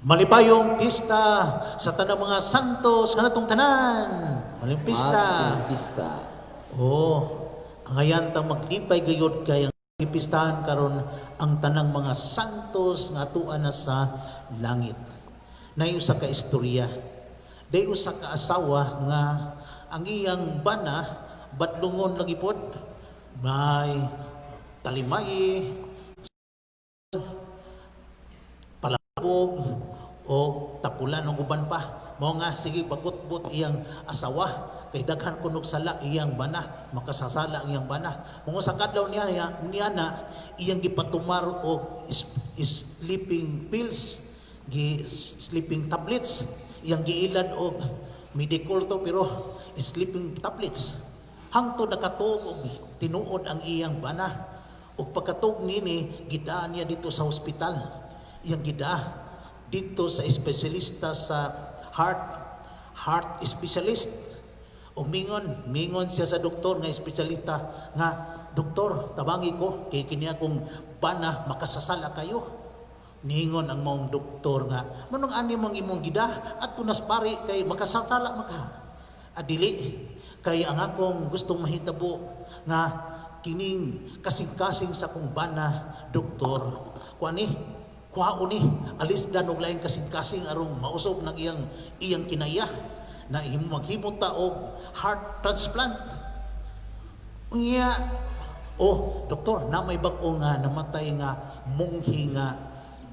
Malipayong pista sa tanang mga santos kanatong tanan. Malipayong pista. Malipayong pista. Oh, angayan tang maglipay gayud kay ang gipistahan karon ang tanang mga santos nga atoa na sa langit. Nay usa ka istorya. Day usa ka asawa nga ang iyang bana badlungon lagi pod. May talimay, palabog o tapulan og uban pa. Mao nga sige bagutbot iyang asawa kay daghan kunog sala iyang bana, makasasala ang iyang bana. Mao sa kadlaw niya niya na iyang gipatumar og sleeping pills, gi sleeping tablets, iyang giilad og medical to pero sleeping tablets. Hangtod nakatuog og tinuod ang iyang bana. Ug pagkatuog nini, gidaan niya dito sa ospital. Iyang gidaa dito sa espesyalista sa heart, heart specialist. Ug mingon, mingon siya sa doktor nga espesyalista nga, "Doktor, tabangi ko kay kini akong bana makasasala kayo." Ningon ang maong doktor nga, "Manong ani mong imong gida adto nas pari kay makasasala maka." "Adili kay ang akong gustong mahitabo nga kining kasing-kasing sa akong bana, doktor, kuani kuhaon ni alis dan og laing kasing-kasing aron mausob ng iyang iyang kinaya na maghimo ta og heart transplant." Unya, "Oh, doktor, na may bag-o nga namatay nga munghi nga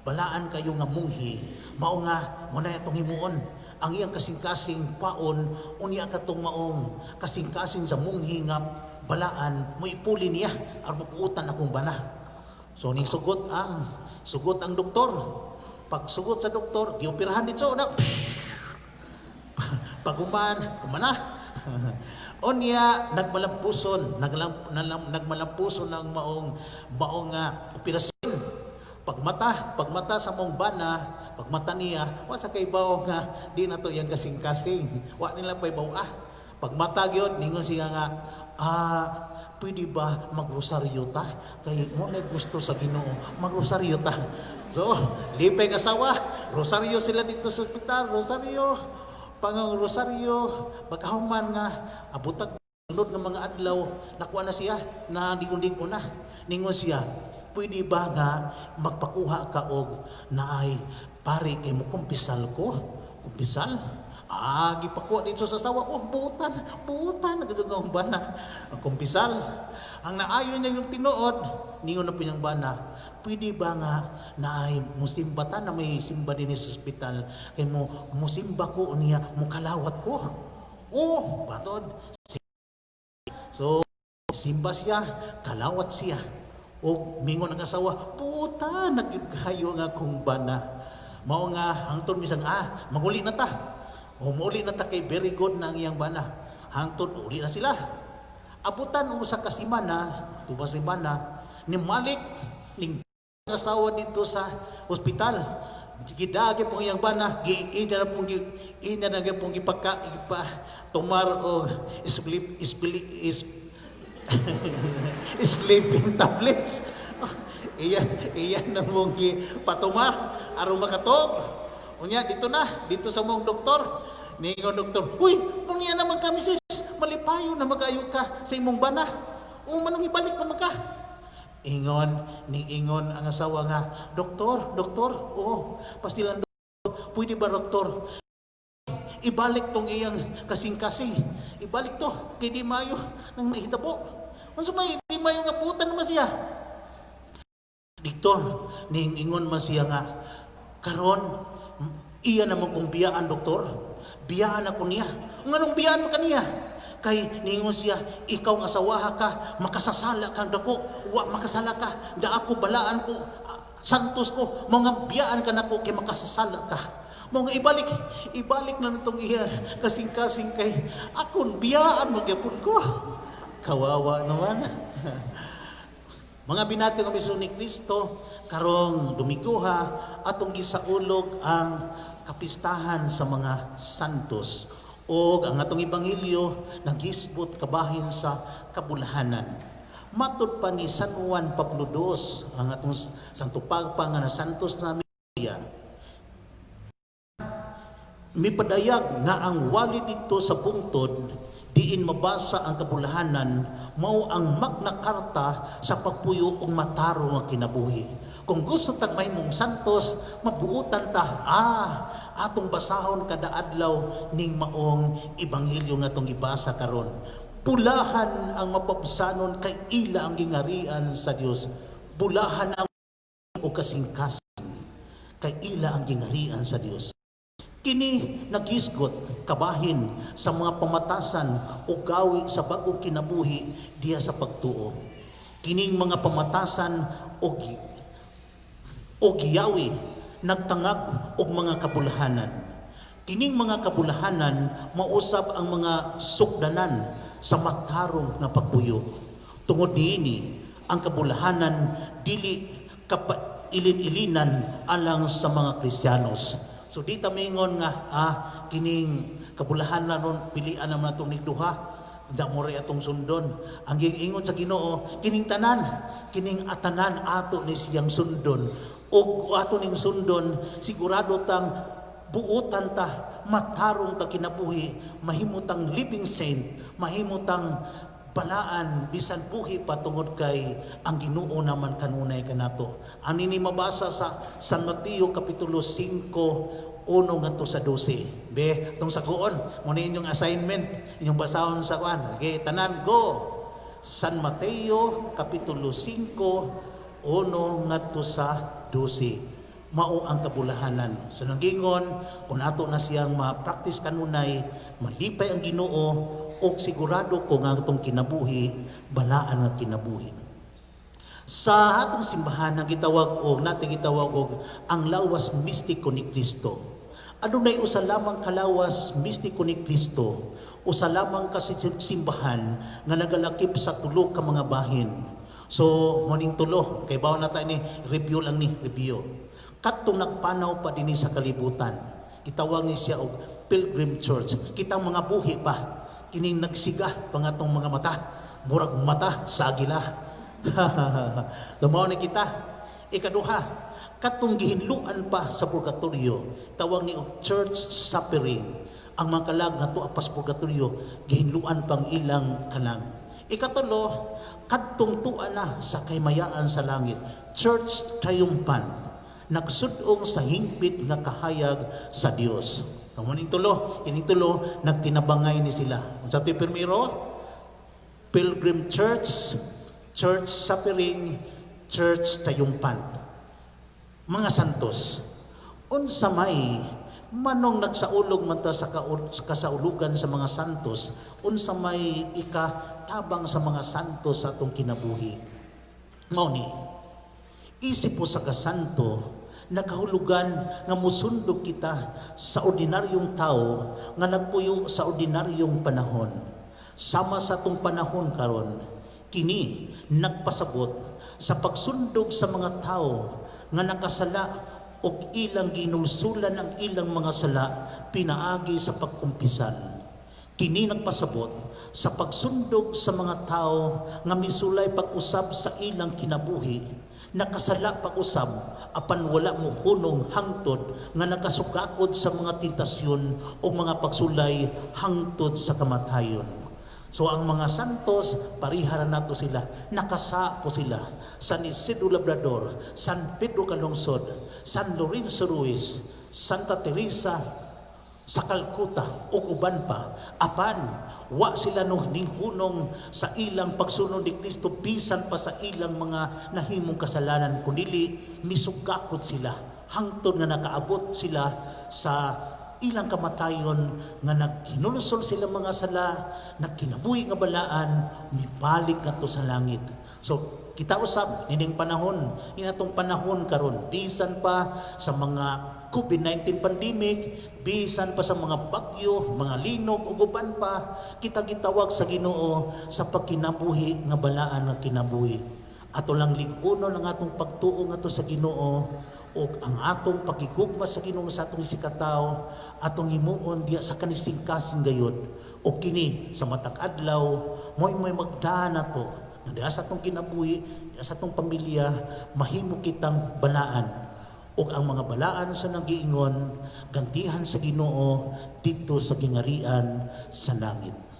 balaan kayo nga munghi, mao nga mo na itong himuon ang iyang kasing-kasing paon, unya katong maong kasing-kasing sa munghi nga balaan mo ipuli niya aron mapuutan akong bana." So ning sugot ang doktor. Pag sugot sa doktor, gioperahan dito na. Pag-uman, umana. Unya nagmalampuson, nagmalampuson ng maong maong operasyon. Pagmata sa maong bana, pagmata niya, wa sa kay bawo nga di na to iyang kasing-kasing. Wa nila pay bawo ah. Pagmata gyud ningon siya nga, "Ah, pwede ba magrosaryo ta? Kay mo na gusto sa Ginoo, magrosaryo ta." So, lipay asawa, rosaryo sila dito sa ospital, rosaryo. Pangang rosaryo, pagkahuman nga abutag sunod ng mga adlaw, nakuha na siya, na digon-digon na. Ningon siya, "Pwede ba nga magpakuha ka og naay pare kay mo kumpisal ko?" Kumpisal? Ah, gipakuha dito sa asawa ko, buutan, buutan, nagdugong ang bana. Ang kumpisal. Ang naayon niya yung tinuod, ningon na po niyang bana, "Pwede ba nga naay musimba ta, na may simba din sa ospital, kay mo musimba ko niya, mo kalawat ko?" Oh, batod. So, simba siya, kalawat siya. O mingon ang asawa, "Puta, nagyud kayo nga akong bana." Mao nga, hangtod misang, ah, maguli na ta. O mauli na ta kay very good na ang iyang bana. Hangtod, uli na sila. Abutan og usa ka semana, tuba semana, ni Malik, ning asawa dito sa ospital. Gidagi pong iyang bana, giina na pong ina na pong gipaka ipa tumar og sleep sleep is, sleeping tablets. Iya iya na mong gi patumar aron makatog. Unya dito na, dito sa mong doktor. Ningon doktor, "Uy, unya naman kami sis, malipayo na magayo ka sa imong bana. O manong ibalik pa man ka?" Ingon, ning ingon ang asawa nga, "Doktor, doktor, oo, pastilan doktor, pwede ba, doktor, ibalik tong iyang kasing-kasing? Ibalik to, kay di mayo nang nahitabo." Unsa may di mayo nga butan naman siya? Diktor, ning ingon man siya nga, "Karon, iya naman kong biyaan, doktor. Biyaan ako niya." "Nganong biyaan mo kaniya?" "Kay ningon siya, ikaw ang asawaha ka, makasasala kang dako, wa makasala ka, da ako balaan ko, santos ko, mga biyaan ka nako kay makasasala ka. Mao nga ibalik, ibalik na nitong iya kasing-kasing kay akon biyaan mo gyapon ko." Kawawa naman. Mga binati nga miso ni Kristo, karong Domingoha atong gisaulog ang kapistahan sa mga santos o ang atong ebanghelyo nagisbot kabahin sa kabulhanan. Matud pa ni San Juan Pablo II, ang atong Santo Papa nga na santos namin, Mipadayag nga ang wali didto sa bungtod diin mabasa ang kabulahanan mao ang Magna Carta sa pagpuyo og matarong nga kinabuhi. Kung gusto tag mahimong santos, mabuutan ta atong basahon kada adlaw ning maong ebanghelyo nga atong gibasa karon. Bulahan ang mapabsanon kay ila ang gingarian sa Dios. Bulahan ang o kasing-kasing kay ila ang gingarian sa Dios. Kini nagisgot kabahin sa mga pamatasan o gawi sa bagong kinabuhi diha sa pagtuo. Kining mga pamatasan o giyawi nagtangag og mga kabulahanan. Kining mga kabulahanan mausab ang mga sukdanan sa matarong nga pagpuyo. Tungod niini, ang kabulahanan dili kapailin-ilinan alang sa mga Kristiyanos. So di ta mingon nga kining kabulahanan nun pilian naman natong duha, da mo atong sundon. Ang giingon sa Ginoo, kining tanan, kining atanan ato ni siyang sundon. Og ato ning sundon, sigurado tang buutan ta, matarong ta kinabuhi, mahimo tang living saint, mahimo tang balaan bisan buhi pa tungod kay ang Ginoo naman kanunay kanato. Ani ni mabasa sa San Mateo kapitulo 5 1 ngadto sa 12. Be, tong saguon, mo ni inyong assignment, inyong basahon sa kuan. Okay, tanan, go. San Mateo kapitulo 5 1 ngadto sa 12. Mao ang kabulahanan. So nanggingon, kung ato na siyang ma-practice kanunay, malipay ang Ginoo og sigurado ko nga atong kinabuhi, balaan nga kinabuhi. Sa atong simbahan ang gitawag og natin gitawag og ang lawas mistiko ni Kristo. Adunay usa lamang ka lawas mistiko ni Kristo, usa lamang ka simbahan nga nagalakip sa tulo ka mga bahin. So, morning tulo, kay bawo na tayo ni review lang ni review. Kadtong nagpanaw pa dinhi sa kalibutan, gitawag ni siya og Pilgrim Church. Kitang mga buhi pa, kining nagsiga pangatong mga mata, murag mata sa agila. Lumaw ni kita. Ikaduha, katong gihinluan pa sa purgatorio, tawag ni og church suffering. Ang mga kalag nga tuwa pa sa purgatorio, gihinluan pang ilang kalag. Ikatulo, kadtong tua na sa kaymayaan sa langit, church triumphant, nagsudong sa hingpit nga kahayag sa Dios. Ang muning tulo, kining tulo, nagtinabangay ni sila. Unsa to'y primero? Pilgrim Church, Church Suffering, Church Triumphant. Mga santos, unsa may manong nagsaulog man ta sa kasaulugan sa mga santos, unsa may ikatabang sa mga santos sa atong kinabuhi? Mao ni, isip usa ka santo, nakahulugan nga musundog kita sa ordinaryong tao nga nagpuyo sa ordinaryong panahon. Sama sa atong panahon karon, kini nagpasabot sa pagsundog sa mga tao nga nakasala og ilang ginulsulan ang ilang mga sala pinaagi sa pagkumpisal. Kini nagpasabot sa pagsundog sa mga tao nga misulay pag-usab sa ilang kinabuhi, nakasala pag-usab apan wala mo hunong hangtod nga nakasugakod sa mga tentasyon o mga pagsulay hangtod sa kamatayon. So ang mga santos, parihara nato sila, nakasa po sila. San Isidro Labrador, San Pedro Calungsod, San Lorenzo Ruiz, Santa Teresa sa Calcutta ug uban pa. Apan wa sila no ninghunong sa ilang pagsunod ni Kristo bisan pa sa ilang mga nahimong kasalanan, kundili misugakot sila hangtod nga nakaabot sila sa ilang kamatayon nga naghinulsol sila mga sala, nagkinabuhi nga balaan, mibalik ngadto sa langit. So kita usab nining panahon, inatong panahon karon, bisan pa sa mga COVID-19 pandemic, bisan pa sa mga bagyo, mga linog ug uban pa, kita gitawag sa Ginoo sa pagkinabuhi nga balaan nga kinabuhi. Ato lang lig-unon ang atong pagtuo ngadto sa Ginoo ug ang atong pagigugma sa Ginoo sa atong isigkatawo, atong himuon diya sa kanising-kasing gayod. Ug kini sa matag adlaw mo'y may magdaan nato nga diha sa atong kinabuhi, diha sa atong pamilya, mahimo kitang balaan. Ug ang mga balaan sa nanggiingon, gantihan sa Ginoo didto sa gingarian sa langit.